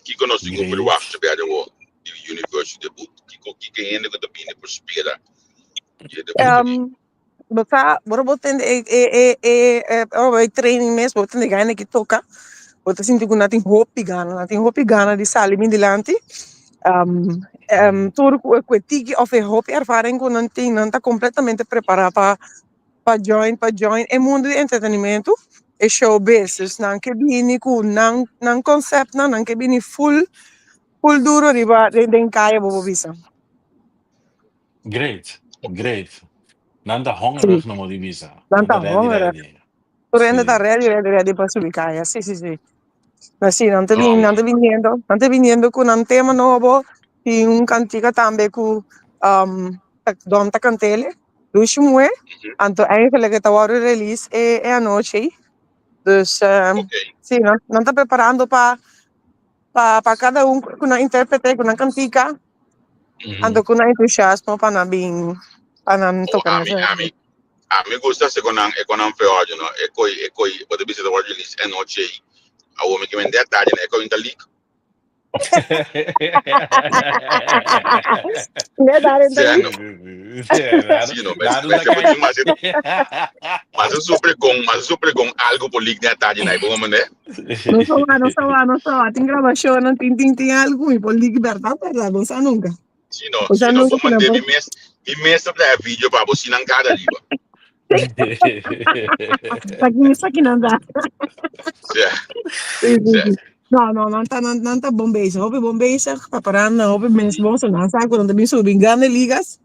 Kiko nos tin ku Great. verwacht djabièrnè wo di Universe debut? Kiko, kiko hende ku ta bini por spera di e debut aki? Um, bo sa, ora bo tende e, e, e, e, e, ora bo e training mes, bo tende gana ki toka, bo ta sinti ku nan tin hopi gana, nan tin hopi gana di sali bin dilanti. Um, um, tur ku ku e tiki of e hopi ervaring ku nan tin, nan ta kompletamente prepará pa pa join, pa join e mundu di entretenimento, e showbiz. Dus nan ke bini ku nan nan konsèptnan, nan ke bini full full duro riba den den kaya bo por bisa. Great, great. Nan ta hongerig no mo di bisa. Nan ta ready, hongerig. ready. Tur hende ta Sí. ready, ready, ready pa subi kaya. Sí, sí, sí. Ma sí, nan ta No, bin, nan ta biniendo, nan ta biniendo ku nan tema nobo i un kantika tambe ku um, ta, Dom ta kantele, Lushi Muhe. Anto eigenlijk e ta wòrdu release e, e anochi ei. Dus um, Oké. sí, nan, nan ta preparando pa pa pa kada un ku nan interprete, ku nan kantika. Anto ku nan entusiasmo pa nan bin pa nan Oh, toka ami, ami, ami gusta se konan e konan fe odio no. E koi, e koi, bo ta bisa ta wòrdu release e nochi ei. Awor mi ke men de tarde na e koi ta leak. Ne daar in Sí, de no. Sí, no, Daar mes, ta mes, kai. mas, mas un super con, mas super con algo por leak de tarde na e bon mane. No sa wa, no sa wa, no sa wa. Tin grabashon, no tin, tin, tin algo y por leak verdad, verdad, no sa nunca. Sí, no, O sea, sí, no, nunca bo mande por- mi mes, mi mes ta traha video pa bo sinan kada riba. Sa ki nan da. Sí, Sí, sí, sí. sí. No, no, nan ta, nan, nan ta bon bezig. Hopi bon bezig, preparando, hopi mens bon. So nan sa ku nan ta bin subi grande ligas.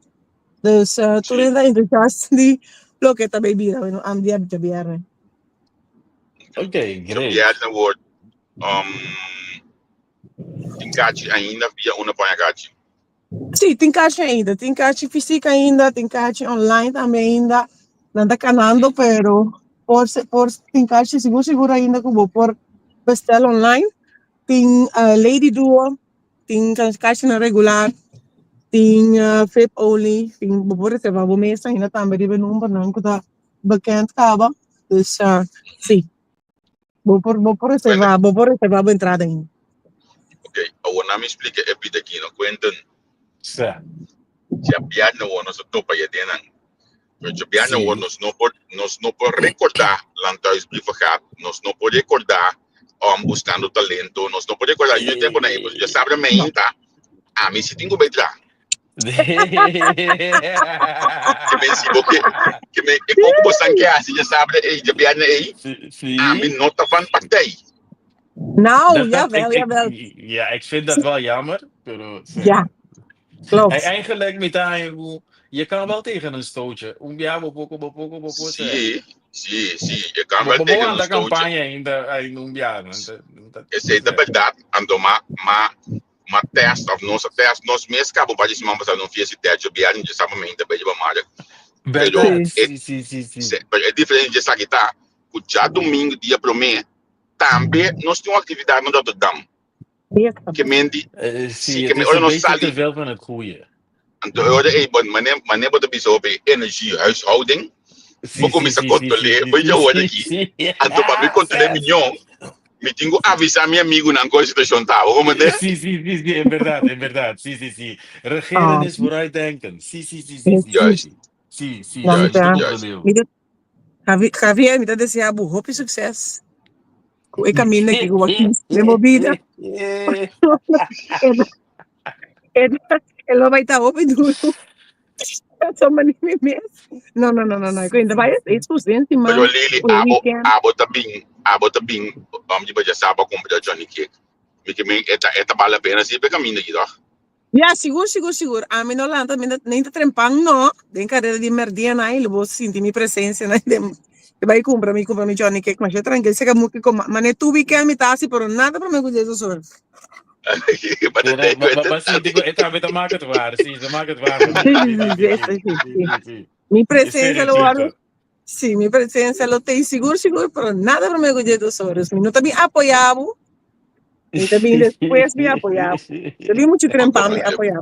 Dus uh, tur Sí. hende ta entusiast di loke ta bay bira, bueno, am dia djabièrnè. Ok, great. Djabièrnè wordt um, tin kachi ainda via una paña kachi. Sí, tin kachi ainda. Tin kachi fysiek ainda, tin kachi online tambe ainda. Nan ta kanando, pero por, por tin kachi sigur sigur ainda ku bo por bestel online. Tin uh, Lady Duo, tin kachinan regular, tin uh, VIP only, tin bo por reserva bo mesa ainda tambe riba e numbernan ku ta bekend kaba. Dus uh, sí, bo por bo por reserva, bo por reserva bo entrada ainda. Ok, awor na mi splika e bida aki no. Quentin, Sa. djabièrnè awor nos a topa yadenan. Pero djabièrnè awor Sí. nos no por nos no por rekordá Landhuisbrievengaat, nos no por rekordá um, Buscando Talento, nos no por rekordá yu tempo na pues ya sabe No. meinta, ami si tin ku bai tra. Ke men si bo ke ke men e koko bo san ke hasi ya sabe ei djabièrnè ei, Sí, sí. ami no ta van partij. Nou, Dat, dat, jawel, ik, jawel. ik, ja, ik vind dat wel jammer, pero sí. Ja, klopt. Eigenlijk, mi ta je kan wel tegen een stootje. Un bia bo poko, bo poko, bo poko, Sí, sí, sí, je kan Bo wel bo tegen een anda stootje. campaña ainda ainda un bia, no? Esei ta bèrdat, anto ma ma ma test of nos a test nos mes kaba un par di siman pasá nos fiesta di techo bièrnè dje saba meinta bai dje ba mare. Pero Bèrdat, e sí, sí, sí, sí. se pero e diferensia dje esaki ta ku djadumingu dia promé tambe nos tin un aktividat na Rotterdam. Fiesta. Ke men di Eh, si sí, ke het men is ora een nos beetje sali te veel van het goede. Anto e ora ei, bon, mane, mane bo ta bisa hopi energiehuishouding, bo kuminsá kontrol'é, bo ya ora aki. Anto pa mi kontrol'é miñó, mi tin ku avisá mi amigunan kon e situashon ta. Bo komprendé? Sí, sí, sí, sí, e bèrdat, e bèrdat. Sí, sí, sí. Regeren is vooruitdenken. Sí, sí, sí, sí, sí, sí, sí. Sí, sí, sí, mi ta komprendé. Mi ta, Javier, mi ta deseá bo hopi sukses ku e kaminda ki ku bo a kis den bo bida. E lo bai ta hopi duro. Pasobra ni mi mes. No, no, no, no, no. Kuenta bai es ku den siman. Pero Lili, ku abo, weekend. abo ta bin, abo ta bin, um, di baja saba kumpra Johnny Cake. Mi ke men, e ta, e ta bale la pena si pe kaminda aki toch? Ya, sigur, sigur, sigur. Ami no lanta, mi nen ta trempan no. Den karera di merdia nai, lo bo sinti mi presencia nai den mi bai kumpra, mi kumpra mi Johnny Cake masha trankil. Seka muki koma, mane tur weekend mi ta hasi, pero nada prome ku Jesus hoor. Ba ta Pero, te ba, ba, ba sinti ku e tambe ta maka het waar. Sí, ta maka het waar pa Sí, mi. sí, Sí, sí, sí, sí, sí, sí. sí, sí, Sí, sí. sí, sí. Mi E presencia lo wòrdu, stereotype. sí, mi presencia lo tei sigur, sigur, pero nada prome ku Jesus hoor. Dus mi no ta bin apoyá bo, Mi ta bin despues mi apoyá. Ta bin muchu trempan mi apoyá.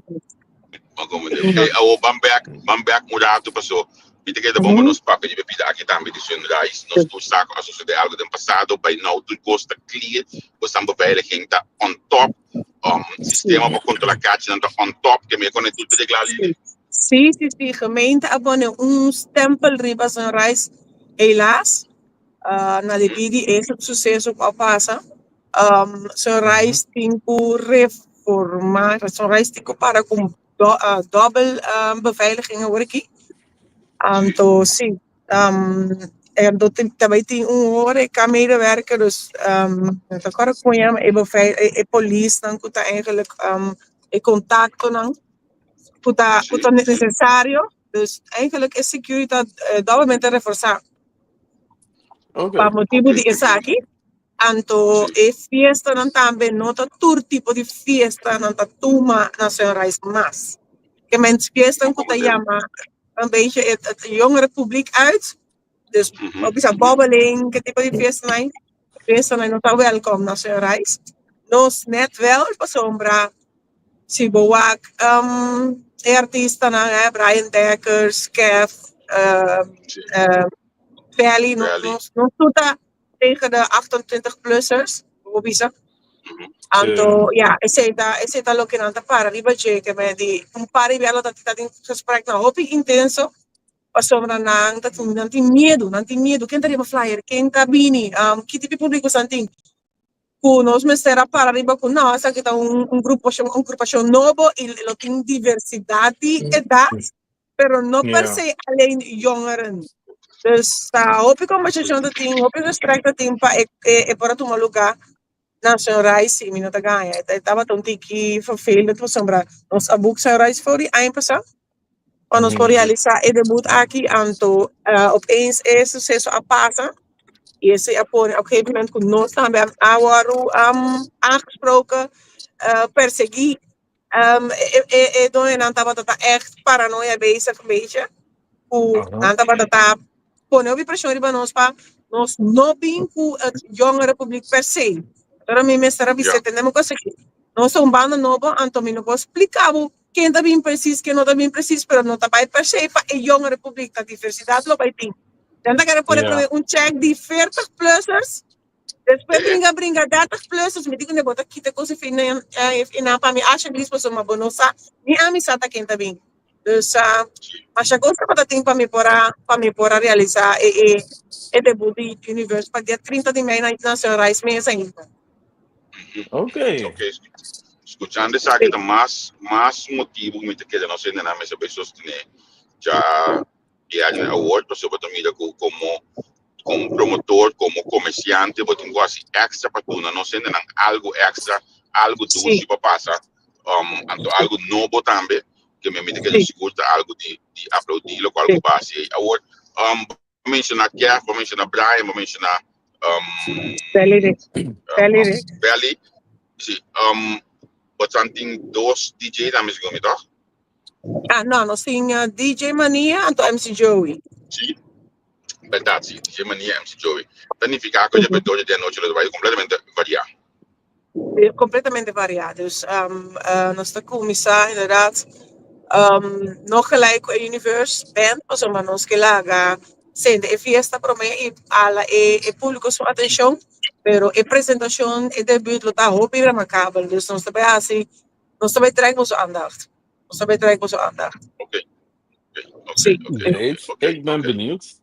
Ban como de. Hey, awo ban back, ban back un rato paso. Mi te keda bon pa nos papia di bebida aki tambe di Sunrise. Nos tur sa ku a sucede algo den pasado. By now tur kos ta clear. Bosan beveiliging ta on top. Um, sistema pa controla kachinan ta on top. Ke me kone tur te regla Lili. Sí, sí, sí. Gemeente a pone un stempel riba Sunrise. Helaas, na debí di e suceso ku a pasa. Sunrise tin ku reformá, Sunrise tin ku para ku dòbel beveiliging awor aki. Anto si, anto ta bai tin un horeca medewerker, dus no ta kòrda kon yama e e polisnan ku ta eigenlijk e kontaktonan ku ta ku ta nesesario. Dus eigenlijk e security ta dòbelmente reforsá pa motibu di esaki. Anto e fiestanan tambe no ta tur tipo di fiesta nan ta tuma na Sunrise mas. Ke men fiestan ku ta yama un beetje het, het jongere publiek uit. Dus op bisa bobbeling, ke tipo di fiestanan, fiestanan no ta welkom na Sunrise. Nos net wel pasobra si bo wak um, e artistanan, eh, Brian Dekkers, Kev, um, um, Valley, no, nos, nos ta tegen de 28 plussers, bo bisa. Anto, ja, esei ta, esei ta loke nan ta para riba dje, ke men di un par di bia lo ta ta tin gespreknan hopi intenso, pasobra nan ta tin, nan tin miedu, nan tin miedu, ken ta riba flyer, ken ta bini, ki tipo di publiko san tin, ku nos mester a para riba ku no, esaki ta un un grupo un grupashon nobo i lo tin diversidat di edat, pero no per se alleen jongeren. Dus ta hopi conversacion ta tin, hopi gesprek ta tin pa e, e, e por a tuma lugar na Sunrise y mi no ta gaña. E tabata un tiki vervelend pasobra nos a boek Sunrise for di aña pasá pa nos por realisa e debut aki, anto uh, opeens e suceso a pasa y esei a pone op gegeven moment ku nos tambe a, a wòrdu um, aangesproken, uh, persegui Um, e, e, e doñonan tabata ta echt paranoia bezig een beetje. Ku nan tabata ta pone hopi preshon riba nos pa nos no bin ku het jongere publiek per se. Pero mi mester a bisa, tenemos cos aki. Nos ta un banda nobo, anto mi no por splika bo ken ta bin precies, ken no ta bin precies, pero no ta bai per se pa e jongere publiek, ta diversidad lo bai tin. Nan ta kere pone prome un check di 40 plussers. Despues bringa bringa 30 plussers, mi di ku bo ta kita kos e fin e nan pa mi alsjeblieft pasobra bo no sa ni ami sa ta ken ta bin. Dus masha kos tabata tin pa mi por a pa mi por a realisa e e e debut di Universe pa dia 30 di mei na na Sunrise mes ainda. Ok. Ok, skuchando esaki ta mas mas motibu ku mi ta keda nos hendenan mester bai sostené dja e aña awor pasobra bo ta mira ku komo komo promotor, komo komersiante bo tin ku hasi èkstra pa duna nos hendenan algu èkstra, algu dushi pa pasa, um, anto algu nobo tambe, ke mi mi ta kere sigur ta algu di di aplaudí lokual ku bo a hasi ei. Awor, um, bo menshoná Kev, bo menshoná Brian, bo menshoná um, Belly, Belly. Belly, si, um, bo tin dos DJ tambe segun mi, tòg? Ah, no, nos tin uh, DJ Mania anto MC Joey. Sí, berdad, sí. DJ Mania, MC Joey. Ta nifica cu e repertorio di anochi lo ta completamente varia. Completamente varia. Dus um, uh, nos ta cuminsa inderdaad. No gelijk ku e Universe Band pasobra nos ke laga sende e fiesta promé i ala e e públiko su atenshon, pero e presentashon, e debut lo ta hopi remarkabel, dus nos ta bai hasi, nos ta bai trèk boso aandacht, nos ta bai trèk boso aandacht. Oké, oké, oké, Sí. oké, Great. oké, Ik ben oké. benieuwd.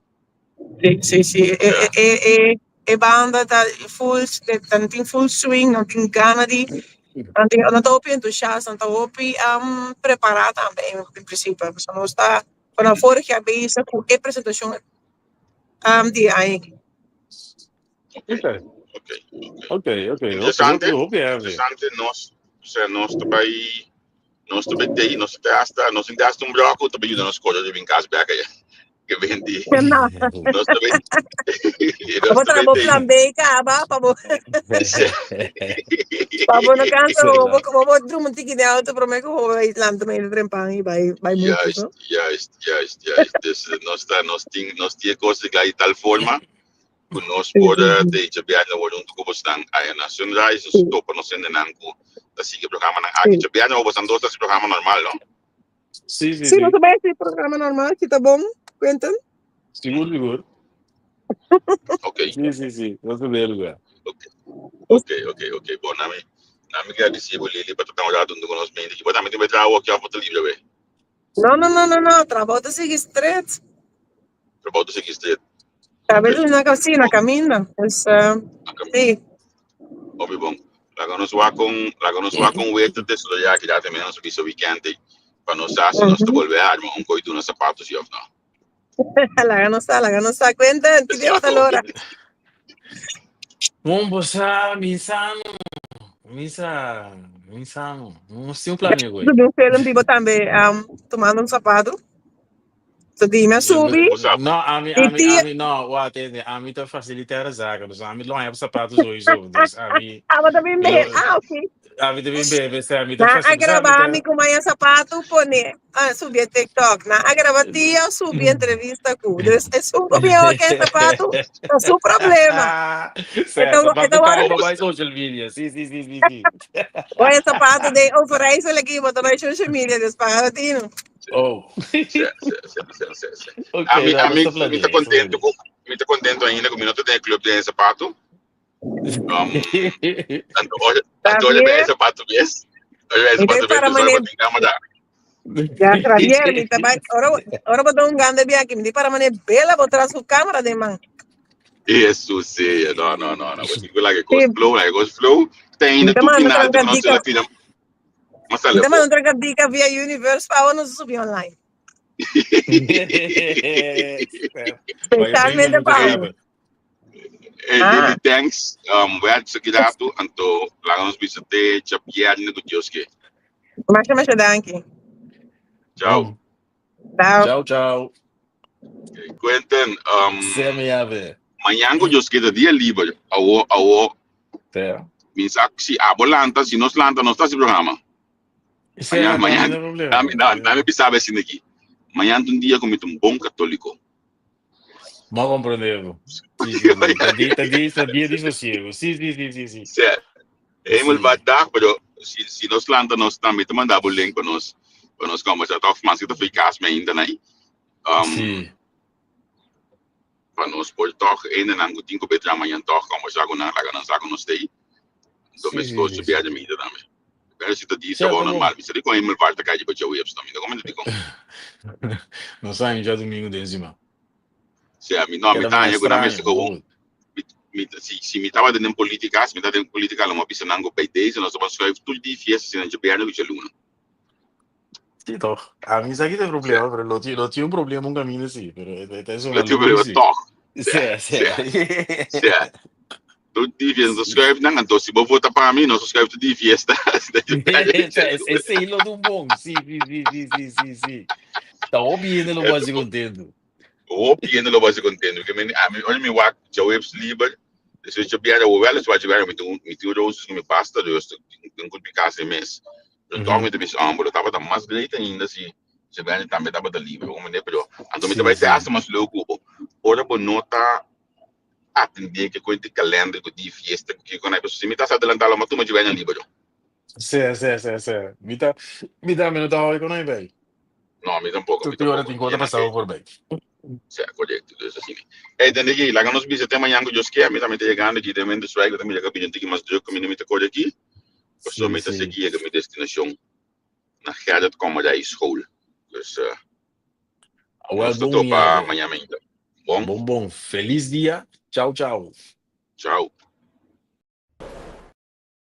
Sí, sí, sí. E, Ja. e, e, e, e banda ta full, nan tin full swing, nan tin gana di, nan tin, nan ta hopi entusiasta, nan ta hopi um, prepará tambe in, in principe. So nos ta vanaf vorig jaar bezig ku e presentashon um, di e aña aki. Oké, Oké, oké, oké. oké, oké. Hopi, Interesante, hopi, hopi heavy. interesante. Nos, o sea, nos ta bai, nos ta bai tei, nos ta hasta, nos tin hasta un bròkò ta bai yuda nos kore riba in kas bèk aya. Ke benti. No. Nos ta bai, Pa nos bo ta traha bai bo tei. plan B kaba, pa bo pa bo no kansa, bo bo bo bo drumi un tiki den auto promé ku bo bai lanta medio trempan i bai bai muchu, Juist, no? juist, juist, juist. Dus nos ta, nos tin, nos tin e kos reglá di tal forma ku nos Sí, por sí, sí. te djabièrnè wòrdu huntu ku bosnan aya na Sunrise, nos Sí, topa nos hendenan ku ta sigui e programanan aki. sí. Djabièrnè bo bosnan dos ta hasi programa normal, no? Sí, sí, Sí, nos sí. ta bai hasi programa normal, si ta bon, Quentin. Sigur, sigur. Ok, Sí, sí, sí. No ta den lugar. ok, ok, ok, ok. Bon, nami, nami gradisí bo, Lili, pa toka un rato huntu ku nos mente. Bo tambe tin bai traha awoki òf bo ta libre awe? No, no, no, no, no. Trabou ta sigui stret. Trabou ta sigui stret. Ta bes Ok. na, sí, na Bon, caminda. Dus, na caminda. sí. Hopi bon. Laga nos wak con, laga nos wak con weer ta desaroyá aki data menos bisa weekend ei, pa nos sa si nos ta bolbe arma un koi duna sapato si of no. Laga nos sa, laga nos sa. Cuenta, ki dia bo ta lora? Bon, bo sa, mi sa no. Mi sa, mi sa no. Nos tin un planea goe. Subi un film di bo tambe, um, tumando un sapato. So di mi a subi. No, ami, Di ami, tia. ami, no, wak, tende, ami ta facilita e zaken, dus ami lo haña sapato sowieso, dus ami, Ah, bo ta bin lo, bebe. Ah, ok. ami ta bin bebe, sa, ami ta Nan a facilita, sa, ami graba ta, mi ku maya sapato pone, ah, subi e TikTok. Nan a graba tia subi entrevista ku. Dus esun ku mi oke sapato ta su problema. Sa, E ta, e sapato ta kai wòrdu pa bai social media, si, si, si, si, si. Oye, sapato den Overijssel aki, bo ta bai social media, dus paga tinu. Oh. Sí, sí, sí, sí, sí, sí. Ok, Ami, no, ami, nos ta mi ta planea, contento planea. ku, mi ta contento ainda ku mi no ta den e club den sapato. Um, tanto ora, tanto ora bij Javier, sapato bes. Ora bij mi ta sapato bes, para dus ora mané, bo tin cámara. ya Javier, mi ta bai, ora, ora bo ta un gande biaki, mi di para mané bela bo tras ku cámara den man. Jesus, sí, no, no, no, no. Bo tin ku laga e kos Sí, flow, laga e kos flow. Te mi ainda ta tu manda final, tranca tu no dica, se la pida, mas mi sale ta fo. manda tranca dica via Universe pa ora nos subi online. Specialmente pa abo. Hey, Ah. Lily, thanks. Um, werd sa kidatu, anto laga nos bisa te djabièrnè ku Dios ke. Masha, masha danki. Ciao. Ciao. Ciao, ciao. Quentin, um, Semi ave. mañan ku Dios ke ta dia liber. Awo, awo, Sea. mi sa si abo lanta, si nos lanta, nos ta hasi programa. Sea, Mañan, no, mañan, no hay problema. dame, dame, dame bisa be sin aki. Mañan ta un dia ku mi ta un bon katóliko. M'a comprende bo. Sí, sí, sí. Ta di, ta di, ta dia di sosiego. Sí, sí, sí, sí, sí. Sea, hemelvaartdag, pero si, si nos lanta nos tambe ta manda bo link pa nos, pa nos conversa. Toch, mas ki ta fui cas me ainda nai. Um, Sí. pa nos por toch hendenan ku tin ku betra mañan toch conversa ku nan, laga nan sa ku nos ta ei. Enton Sí, mes sí, kos sí, su sí. biaha mi tambe. Pero si ta di Sí, trabou ta bon. normal, mi sa di kon hemelvaart ta kai riba djaweps no, mi ta komente dikon. Nos sa djadumingu den siman. Sea, mi no, mi Keda ta maña haña ku nan straño, mester gewoon goed. mi, mi, si, si mi tabata den politica, si mi tabata den politica, lo mi a bisa nan ku bij deze nos tabata schuif tur di fiesta sina djabièrnè ku djaluna. Sí, toch. A mi sa ki ta e problema, pero lo tin, lo tin un problema un caminda sí, pero e ta Lo zona tin un loco problema sí. toch. Sea, sea. Sea. Tur di fiesta nos ta schuif nan, anto si bo vota pa mi, nos ta schuif tur di fiesta. Sea, esei lo ta un bon. Sí, sí, sí, sí, sí, sí, sí. Ta hopi hende lo bo hasi contento. Hopi hende lo bo hasi contento. Porque mi, ami, ora mi wak djaweps liber, despues djabièrnè, awor wèl eswa djabièrnè mi tin un, mi tin un roosters ku mi basta rustig, tin ku mi kas e mes. Pero tòg mi ta bisa, oh, pero tabata mas great ainda si djabièrnè tambe tabata liber, bo comprende? Pero anto mi ta bai te hasta mas leu ku bo. Ora bo no ta atendé ke kos di kalender, ku di fiesta, ku kiko nai, pasobra si mi ta hasta adelantá lo mi a tuma djabièrnè liber. Sí, sí, sí, sí. Mi ta, mi tambe no ta hoi ku nai bai. No, mi tampoco, mi Tur ora tampoco. tin cu ta Yena pasado e. voorbij. Sea, correcto. Dus asina. Hey, tende aki, laga nos bisa te mañan cu Dios kier. Mi tambe ta yegando aki den Winterswijk, ta mira cabina un tiki mas druk caminda mi ta core aki. Pasobra mi ta sigui yega mi destinacion na Gerrit Kommerij School. Dus Awel, nos ta bon topa Iago. mañan mainta. Bon? Bon bon. Feliz dia. Ciao ciao. Ciao.